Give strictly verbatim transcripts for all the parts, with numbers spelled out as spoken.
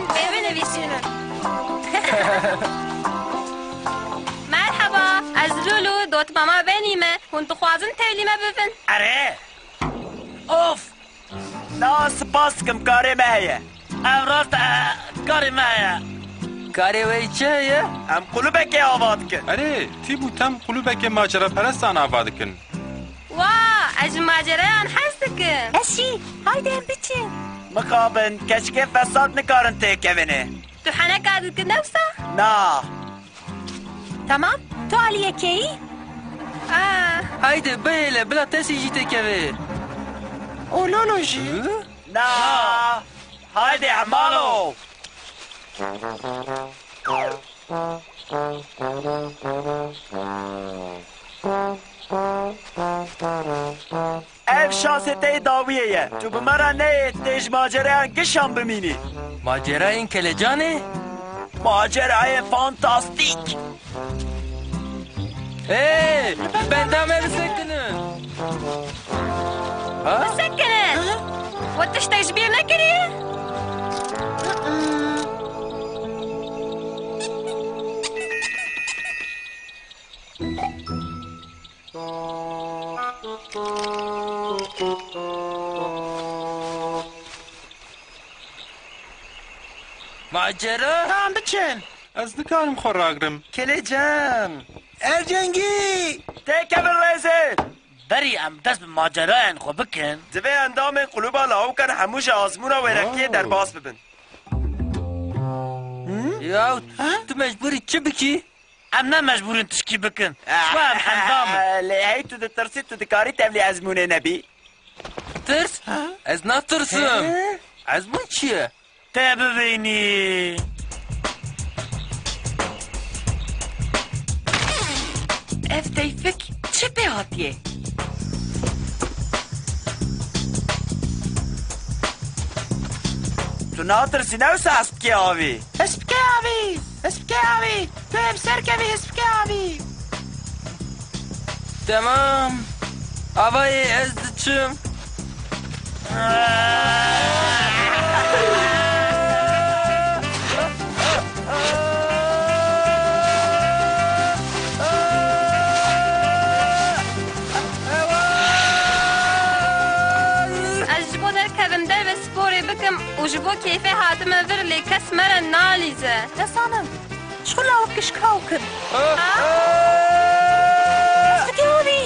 bibînin, ê binivîsînin. Merheba, ez Lulu, dotmama Benî me. Hûn dixwazin tevlî me bibin? Erê! Of! Na, spas dikim, karê me heye. Ev rast e, karê me heye. Karê we çi heye? Em qulubekê ava dikin. Erê, tîb û tem qulubekê maceraperestan ava dikin. Wa, ez ji macerayan hez dikim. Ez jî, haydi em biçin. Mixabin, keçikê fesad nikarin têkevin ê. Tu heneka dikin ne wisa? Na. Tamam, tu aliyê keyî? Aa. Haydi, bihêle, bila Tesî jî têkeve. Û Lolo jî? Hı? Na. Haydi, hemalo. Ev şansê te yê dawiyê ye. Tu bi me re neyê, tê ji macereyan gişan bimînî. Macerayên kelecanê? Macerayên fantastîk. Ê, benda me bisekinin. Ha? Bisekinin. We tiştek ji bîr nekiriye? Macera? Tamam, biçin. Ez nikarim xwe ragirim. Kelecan. Ercengî! Têkevin rêzê! Berî em dest bi macerayên xwe bikin. Divê endamên quluba lawikan hemû ji azmûna wêrekiyê Oh. derbas bibin. Ya, Ha? tu mecbûrî çi bikî? Em ne mecbûr in tişkî bikin. Ji bo em endam in. Lê hey tu ditirsî, tu dikarî tevlî ezmûnê nebî? Tirs? Ha? Ez natirsim. He? Ezmûn çi ye? Te bibînî. Ev Teyfik çi pê hatiye? Tu natirsî ne wisa hespikê avî? Hespikê avî! Hespikê avî! Tu ê bi ser kevî hespikê avî! Temam. Avayê ez diçim. Ez ji bo derkevim derve sporê bikim û ji bo keyfê hatime vir lê kes me re nalîze. Nezanim. Ji xwe lawik kişka û kin. Fikirî.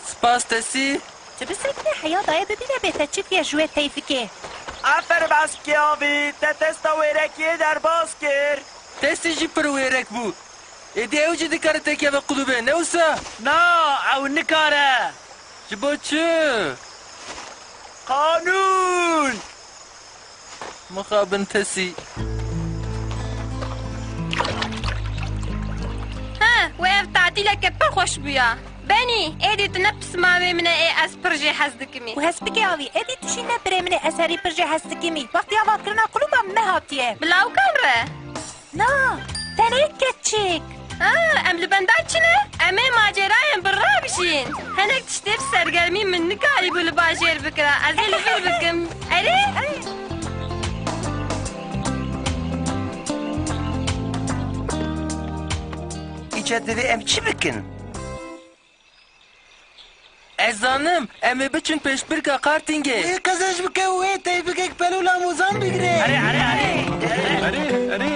Spas Tesî. Tu bisekine heya dayê bibîne bê te çi diye ji wê teyfikê. Aferin Askiyavî, te testa wêrekiyê derbas kir. Tesî jî pir wêrek bû. Êdî ew jî dikare tekeve qulûbê, ne wisa? Na, ew nikare. Ji bo çi? Qanûn! Mixabin Tesî. He, wê ev tatîleke pir xweş bûya. Benî, êdî tu ne pismamê min e, ê ez pir jê hez dikimî. Û hespikê avî, êdî tu jî ne birê min e, ez herî pir jê hez dikimî. Wextê avakirina qulûba min nehatiye. Bi lawkan re? Na, tenê keçik. Ha, em li benda çi ne? Em ê macerayên bi re bijîn. Hinek tiştê bi sergermî min nikarîbû li bajêr bikira. Ez ê li vir bikim. Erê? Îca divê em çi bikin? Ez zanim, em ê biçin pêşbirka kartîngê. Wê qezenc bike û wê teyfikek pelûla mozan bigire. Erê, erê, erê. Erê, erê.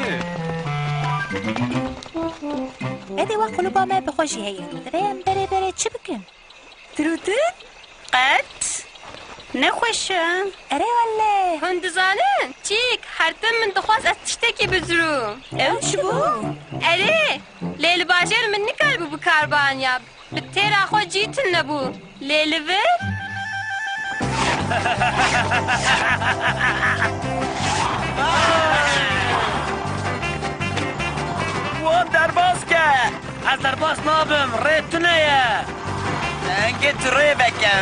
Êdî wek qulûba me bi xwe jî heye. Divê em berê berê çi bikin? Dirûtin? Qet nexweş e. Erê wele. Hûn dizanin? Çîk, her tim min dixwest ez tiştekî bizirûm. Ew çi bû? Erê, lê li bajêr min nikaribû bi kar bianiya. Bi têra xwe cî tune bû. Lê li vir? Wan derbas ke! Ez derbas nabim, rê tune ye. Dengê tu rê veke.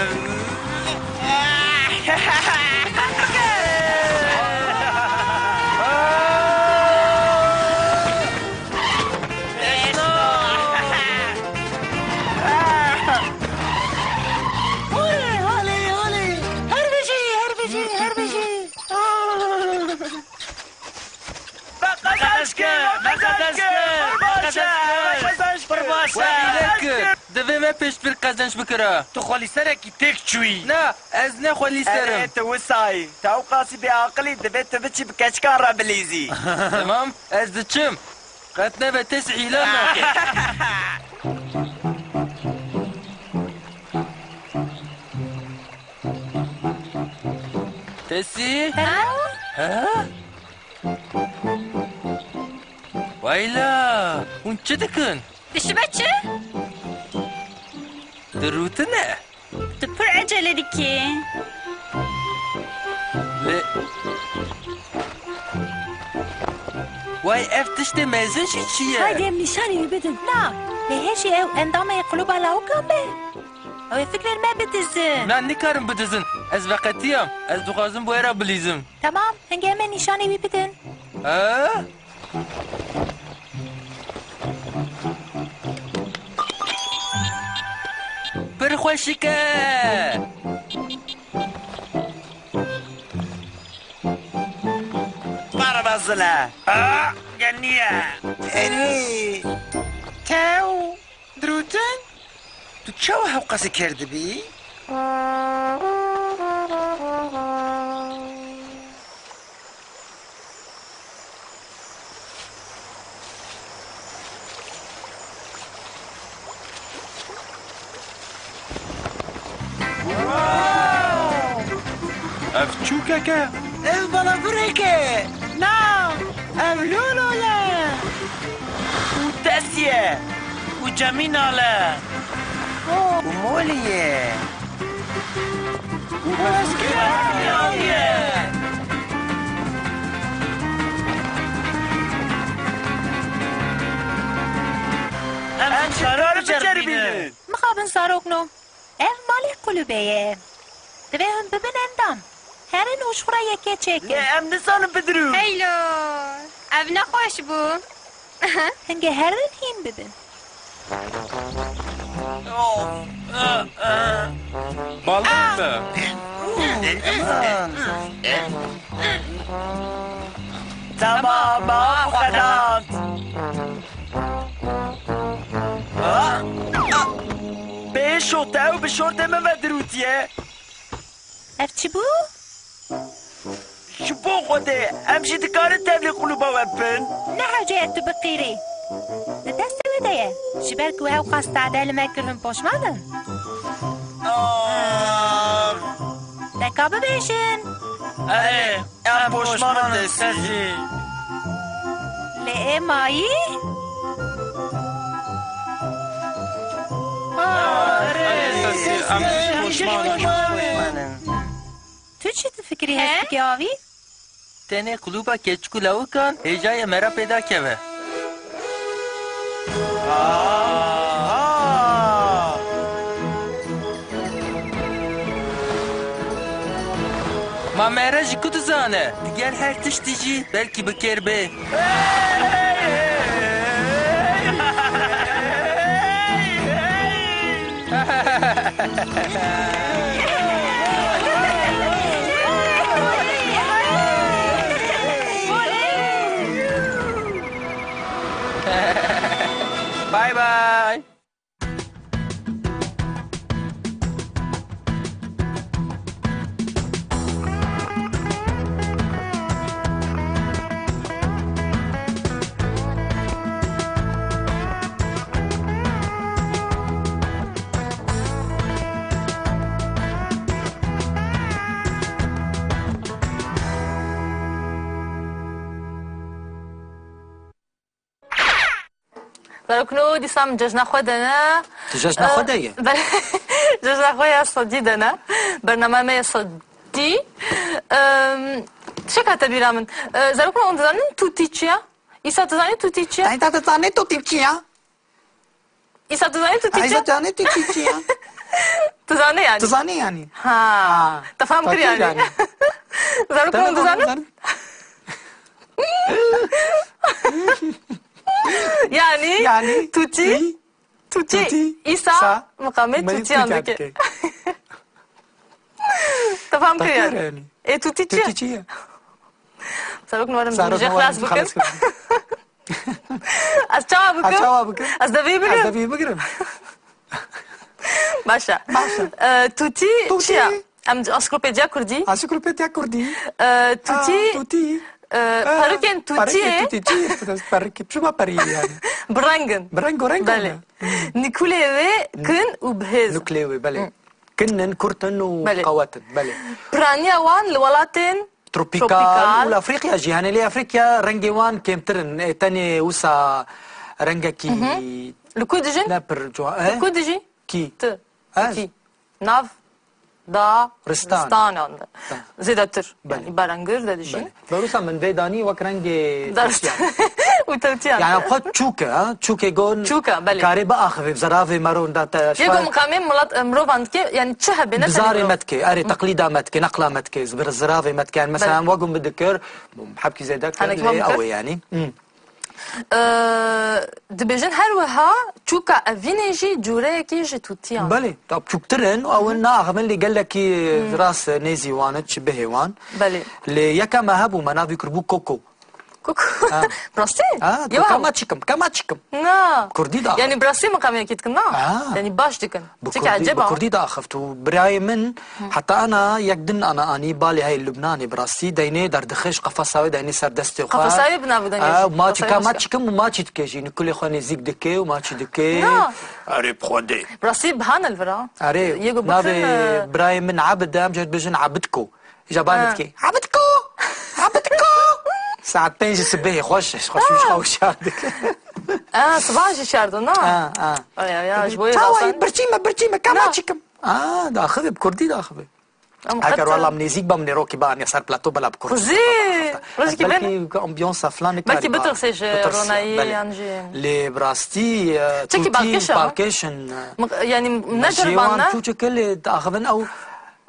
Olê, olê, olê. Her bijî, her bijî, her bijî. Qezenç kir, qezenç kir, qezenç kir. Pir baş e. Wê hîle kir. Divê me pêşbir qezenç bikira. Tu xwelîserekî têk çûyî. Na, ez ne xwelîser im. Erê, tu wisayî. Tu ewqasî bêaqilî, divê tu biçî bi keçikan re bilîzî. Temam, ez diçim. Qet nebe, Tesî hîla nake. Tesî? Ha? Ha? Wayla, hûn çi dikin? Dişibe çi? Dirûtine. Tu pir ecele dikî. Lê way ev tiştê mezin jî çi ye? Haydi em nîşanî wî bidin. Na, lê hê jî ew endamê qulûba lawikan be. Ew ê fikrên me bidizin. Na, nikarim bidizin. Ez veqetiyam. Ez dixwazim bi wê re bilîzim. Temam, hingê em ê nîşanî wî bidin. Ha? Pir xweşik e. Pir mezin e. Ah, geniye. Erê. Tew. Dirûtin? Tu çawa hewqasî kerdibî? Ev çûkek e? Ev balafirek e. Na, ev Lolo ye. Û Tesî ye. Û Cemînal e. Û Molî ye. Û Eskî ye. Mixabin zarokno. Ev malê kulübê ye. Divê hûn bibin endam. Herin û ji xwe re yekê çêkin. Lê em nizanin bidirûn. Heylo. Ev nexweş bû. Hingê herin hîn bibin. Balon me. Tamam, xwedan. Bê şote û bi şortê min ve dirûtiye. Ev çi bû? Ji bo Xwedê, em jî dikarin tevlî qulûba we bin? Ne hewce ye tu biqîrî. Di destê we de ye. Ji ber ku ew qas tade li me kirin poşman in. Ah. Te ka bibêjin. Erê, em poşman in sezî. Lê ê mayî? Ah, erê, sezî, em poşman in. Tu çi difikirî, hespikê avî? Tenê klûba keçik û lawikan hêjayê me re pêda keve. Aha! Ma mere ji ku dizane? Digel her tiştî jî belkî bi kêr bê. Bay bay. Zarokno, dîsa min cejna xwe de ne. Tu cejna xwe de ye? Belê, cejna xwe ya sedî de ne. Bernama me ya sedî. Em, tiştek hate bîra min. E, zarokno, hûn dizanin tûtî çi ya? Îsa, tu zanî tûtî çi ya? Tayta, tu zanî tûtî çi ya? Îsa, tu zanî tûtî çi ya? Îsa, tu zanî tûtî çi ya? Tu zanî yani? Tu zanî yani? Ha. Ha. Te fam kir yani? Zarokno, hûn dizanin? Yani, yani, tûtî, tûtî, tûtî, îsa, îsa, miqamê tûtîyan dike. Te fam kir yani? Ê, tûtî çi ye? Tûtî çi ye? Zarokno, werin, zarokno, jê xilas bikin. Ez çawa bikim? Ez çawa bikim? Ez devê bigirim. Ez devê bigirim. Baş e. Baş e. E, tûtî çi ye? Tûtî. Em ansiklopediya kurdî. Ansiklopediya kurdî. E, tûtî. Ah, tûtî. E, perukên tûtiyê. Perukên tûtî çi? Perukê, çima periyê yani? Bi reng in. Bi reng û reng in. Belê. Nûkûlê wê kin û bihêz in. Nûkûlê wê, belê. Kin in, kurt in û qewet in. Belê. Piraniya wan li welatên tropîkal û li Afrîkya jî hene, lê Afrîkya rengê wan kêmtir in. Ê, tenê wisa rengekî ne pir ciwan. Li ku dijî? Kî? Tu. Ez? Kî? Nav da ristanan de. Zêdetir. Belê. Yani berengir de dijî. Belê. Berusa min vê danî wek rengê tewtiyan. Û tewtiyan. Yani xwe çûk e, ha? Çûkê gon çûk e, belê. Karê biaxivê, bi zeravê meron da te. Yê gon miqamê milat, e, mirovan dike, yani çi hebe ne tenê zarê mirov. Me dike, erê, teqlîda me dike, neqla me dike, zir-, ziravê me dike. Yani mesela wek gon bidikir, hebkî zêde kir, lê ew ê yani. Hı. Eee, dibêjin her wiha çûka evînê jî cûreyekî ji tûtiyan. Belê, tab çûktir in, ew in naaxivin lê gelekî rast nêzî wan in, çi bihê wan. Belê. Lê yeka me hebû, me navî kiribû Koko. Koko. Ha. Rastî? Ha, kema çikim, kema çikim. Na. Kurdî da. Yani bi rastî miqamiyekî dikin, na? Ha. Yani baş dikin. Bi kurdî, bi kurdî diaxift û birayê min heta ana yek din ana anî balê hey Lubnanê bi rastî deynê derdixist qefesa wê deynê ser destê xwe. Qefesa wê bi nav dengê jî. Ew maçî ka maç kim û maçî dike jî nûkûlê xwe nêzîk dike û maçî dike. Na. Erê bi xwe dê. Bi rastî bihan li vira. Erê navê birayê min Ebid e, em jê dibêjin Ebidko. Îja bane dikê. Abitko! Abitko! Saet pênc sibehê xweş, xweş û xweş şar dike. Ah, siba jî şar do, na? Ah, ah. Ay, ay, ay, ji bo yê çawa zaten birçî me, birçî me, kema çikim. Ah, daxivê, bi kurdî daxivê. Em Heker qet wala em nêzîk bam nêrokî ba aniya ser plato bela bi kurdî. Xwezî, rojekî belkî belkî ambiyansa filan nikarî belkî ba bitirsê ji bitirsiya, ronayî belê. Yan jî. Lê bi rastî, e, çekî tutî balkêş e, ha? Balkêş in, e, Yanî me jêwan neceribanne. Tûçeke lê diaxivin ew,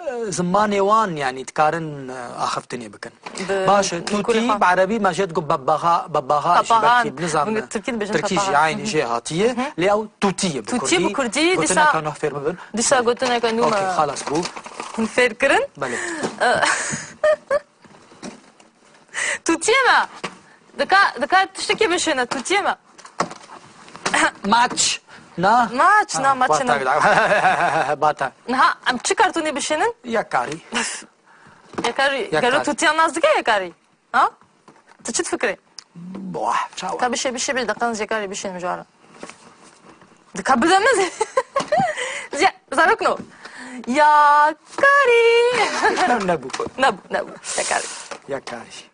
e, zimanê wan, yanî dikarin, e, axiftinê bikin. Bi Baş e, tutî bi erebî me jê digot bebaxa, bebaxa jî Papaxan. Belkî nizam. Tirkî dibêjin Tirkî jî papaxan. Aynî jê hatiye. Lê ew tutî ye bi Tutî bi kurdî. Gotineka nû fêr bibin. Dîsa gotineka nû Okey, me xalas bû. Hûn fêr kirin. Belê. Tûtiyê me. Dika, dika tiştekî bişêne, tûtiyê me. Maç. Na? Maç, na, maç ne. Bata. Niha em çi kartûnê bişênin? Yekarî. Yekarî. Yekarî. Gelo tûtiyan nas dike yekarî? Ha? Tu çi difikirî? Boh, çawa? Ka bişê, bişê, bişê, deqan yekarî bişênim ji wara. Dika bide min. Ze-, zarok no. Yakarî. Nebû. Nebû, nebû. Yekarî. Yekarî.